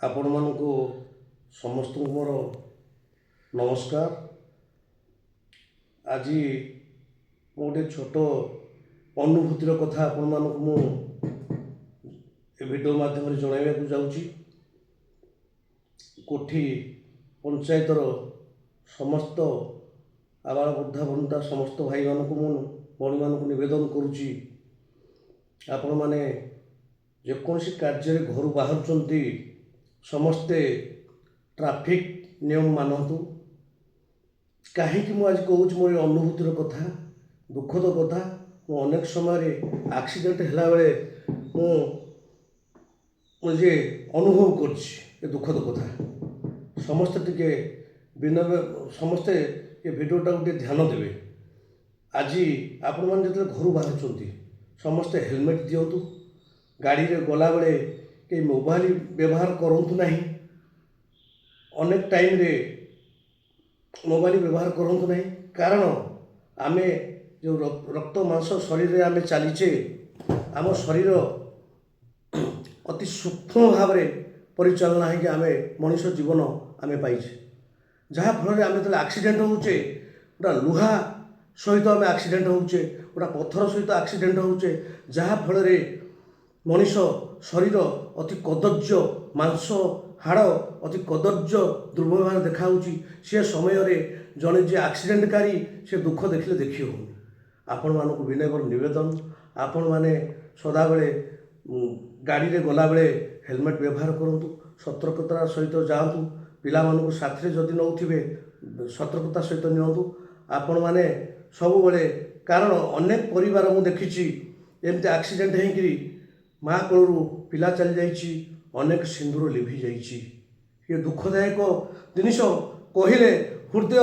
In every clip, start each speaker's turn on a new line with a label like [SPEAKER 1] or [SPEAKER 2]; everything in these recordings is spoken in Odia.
[SPEAKER 1] ଆପଣମାନଙ୍କୁ ସମସ୍ତଙ୍କୁ ମୋର ନମସ୍କାର। ଆଜି ମୁଁ ଗୋଟେ ଛୋଟ ଅନୁଭୂତିର କଥା ଆପଣମାନଙ୍କୁ ମୁଁ ଏ ଭିଡ଼ିଓ ମାଧ୍ୟମରେ ଜଣାଇବାକୁ ଯାଉଛି। କୋଠି ପଞ୍ଚାୟତର ସମସ୍ତ ଆବାଳ ବୃଦ୍ଧା ବନିତା, ସମସ୍ତ ଭାଇମାନଙ୍କୁ, ମୁଁ ଭଉଣୀମାନଙ୍କୁ ନିବେଦନ କରୁଛି, ଆପଣମାନେ ଯେକୌଣସି କାର୍ଯ୍ୟରେ ଘରୁ ବାହାରୁଛନ୍ତି, ସମସ୍ତେ ଟ୍ରାଫିକ୍ ନିୟମ ମାନନ୍ତୁ। କାହିଁକି ମୁଁ ଆଜି କହୁଛି ମୋର ଏ ଅନୁଭୂତିର କଥା, ଦୁଃଖଦ କଥା। ମୁଁ ଅନେକ ସମୟରେ ଆକ୍ସିଡେଣ୍ଟ ହେଲାବେଳେ ମୁଁ ନିଜେ ଅନୁଭବ କରିଛି ଏ ଦୁଃଖଦ କଥା। ସମସ୍ତେ ଟିକେ ବିନୟ, ସମସ୍ତେ ଏ ଭିଡ଼ିଓଟାକୁ ଟିକେ ଧ୍ୟାନ ଦେବେ। ଆଜି ଆପଣମାନେ ଯେତେବେଳେ ଘରୁ ବାହାରୁଛନ୍ତି, ସମସ୍ତେ ହେଲମେଟ୍ ଦିଅନ୍ତୁ। ଗାଡ଼ିରେ ଗଲାବେଳେ କେହି ମୋବାଇଲ ବ୍ୟବହାର କରନ୍ତୁ ନାହିଁ। ଅନେକ ଟାଇମ୍ରେ ମୋବାଇଲ ବ୍ୟବହାର କରନ୍ତୁ ନାହିଁ, କାରଣ ଆମେ ଯେଉଁ ରକ୍ତ ମାଂସ ଶରୀରରେ ଆମେ ଚାଲିଛେ, ଆମ ଶରୀର ଅତି ସୂକ୍ଷ୍ମ ଭାବରେ ପରିଚାଳନା ହେଇକି ଆମେ ମଣିଷ ଜୀବନ ଆମେ ପାଇଛେ। ଯାହାଫଳରେ ଆମେ ଯେତେବେଳେ ଆକ୍ସିଡେଣ୍ଟ ହେଉଛେ, ଗୋଟା ଲୁହା ସହିତ ଆମେ ଆକ୍ସିଡେଣ୍ଟ ହେଉଛେ, ଗୋଟା ପଥର ସହିତ ଆକ୍ସିଡେଣ୍ଟ ହେଉଛେ, ଯାହାଫଳରେ ମଣିଷ ଶରୀର ଅତି କଦର୍ଯ୍ୟ, ମାଂସ ହାଡ଼ ଅତି କଦର୍ଯ୍ୟ ଦୁର୍ବ୍ୟବହାର ଦେଖାହେଉଛି। ସେ ସମୟରେ ଜଣେ ଯିଏ ଆକ୍ସିଡେଣ୍ଟକାରୀ, ସେ ଦୁଃଖ ଦେଖିଲେ ଦେଖି ହେଉନି। ଆପଣମାନଙ୍କୁ ବିନୟ ନିବେଦନ, ଆପଣମାନେ ସଦାବେଳେ ଗାଡ଼ିରେ ଗଲାବେଳେ ହେଲମେଟ୍ ବ୍ୟବହାର କରନ୍ତୁ, ସତର୍କତାର ସହିତ ଯାଆନ୍ତୁ। ପିଲାମାନଙ୍କୁ ସାଥିରେ ଯଦି ନେଉଥିବେ, ସତର୍କତା ସହିତ ନିଅନ୍ତୁ ଆପଣମାନେ ସବୁବେଳେ। କାରଣ ଅନେକ ପରିବାର ମୁଁ ଦେଖିଛି, ଏମିତି ଆକ୍ସିଡେଣ୍ଟ ହେଇକିରି ମା କୋଳରୁ ପିଲା ଚାଲିଯାଇଛି, ଅନେକ ସିନ୍ଦୁର ଲିଭି ଯାଇଛି। ଏ ଦୁଃଖଦାୟକ ଜିନିଷ କହିଲେ ହୃଦୟ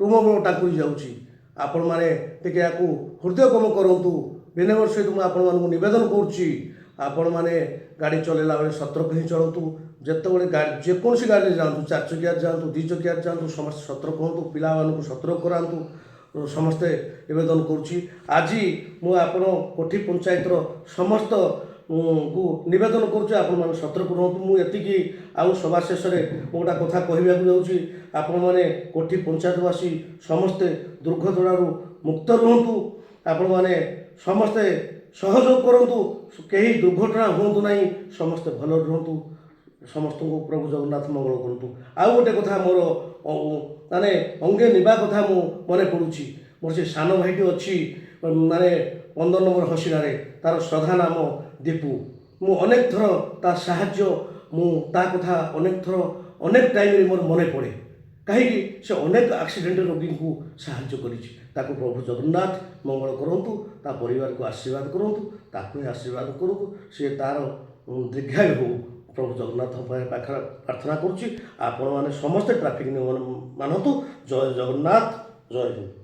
[SPEAKER 1] ରୁମ ଟାଙ୍କୁରି ଯାଉଛି। ଆପଣମାନେ ଟିକେ ୟାକୁ ହୃଦୟଙ୍ଗମ କରନ୍ତୁ। ବିନୟ ସହିତ ମୁଁ ଆପଣମାନଙ୍କୁ ନିବେଦନ କରୁଛି, ଆପଣମାନେ ଗାଡ଼ି ଚଲାଇଲା ବେଳେ ସତର୍କ ହିଁ ଚଳାନ୍ତୁ। ଯେତେବେଳେ ଗାଡ଼ି, ଯେକୌଣସି ଗାଡ଼ିରେ ଯାଆନ୍ତୁ, ଚାରି ଚକିଆରେ ଯାଆନ୍ତୁ, ଦୁଇ ଚକିଆରେ ଯାଆନ୍ତୁ, ସମସ୍ତେ ସତର୍କ ହୁଅନ୍ତୁ, ପିଲାମାନଙ୍କୁ ସତର୍କ କରାନ୍ତୁ। ସମସ୍ତେ ନିବେଦନ କରୁଛି। ଆଜି ମୁଁ ଆପଣ କୋଠି ପଞ୍ଚାୟତର ସମସ୍ତ କୁ ନିବେଦନ କରୁଛି, ଆପଣମାନେ ସତର୍କ ରୁହନ୍ତୁ। ମୁଁ ଏତିକି। ଆଉ ସଭା ଶେଷରେ ମୁଁ ଗୋଟା କଥା କହିବାକୁ ଯାଉଛି। ଆପଣମାନେ କୋଠି ପଞ୍ଚାୟତବାସୀ ସମସ୍ତେ ଦୁର୍ଘଟଣାରୁ ମୁକ୍ତ ରୁହନ୍ତୁ। ଆପଣମାନେ ସମସ୍ତେ ସହଯୋଗ କରନ୍ତୁ, କେହି ଦୁର୍ଘଟଣା ହୁଅନ୍ତୁ ନାହିଁ, ସମସ୍ତେ ଭଲରେ ରୁହନ୍ତୁ। ସମସ୍ତଙ୍କୁ ପ୍ରଭୁ ଜଗନ୍ନାଥ ମଙ୍ଗଳ କରନ୍ତୁ। ଆଉ ଗୋଟେ କଥା ମୋର ମାନେ ଅଙ୍ଗେ ନିଭା କଥା ମୁଁ ମନେ ପଡ଼ୁଛି। ମୋର ସେ ସାନ ଭାଇଟି ଅଛି, ମାନେ 15 ନମ୍ବର ହସିଣାରେ, ତାର ଶ୍ରଦ୍ଧା ନାମ ଦୀପୁ। ମୁଁ ଅନେକ ଥର ତା ସାହାଯ୍ୟ, ମୁଁ ତା କଥା ଅନେକ ଥର, ଅନେକ ଟାଇମ୍ରେ ମୋର ମନେ ପଡ଼େ। କାହିଁକି ସେ ଅନେକ ଆକ୍ସିଡେଣ୍ଟ ରୋଗୀଙ୍କୁ ସାହାଯ୍ୟ କରିଛି। ତାକୁ ପ୍ରଭୁ ଜଗନ୍ନାଥ ମଙ୍ଗଳ କରନ୍ତୁ, ତା ପରିବାରକୁ ଆଶୀର୍ବାଦ କରନ୍ତୁ, ତାକୁ ହିଁ ଆଶୀର୍ବାଦ କରନ୍ତୁ, ସେ ତାର ଦୀର୍ଘାୟୁ ହଉ, ପ୍ରଭୁ ଜଗନ୍ନାଥଙ୍କ ପାଖରେ ପ୍ରାର୍ଥନା କରୁଛି। ଆପଣମାନେ ସମସ୍ତେ ଟ୍ରାଫିକ୍ ନିୟମ ମାନନ୍ତୁ। ଜୟ ଜଗନ୍ନାଥ, ଜୟ ହିନ୍ଦ।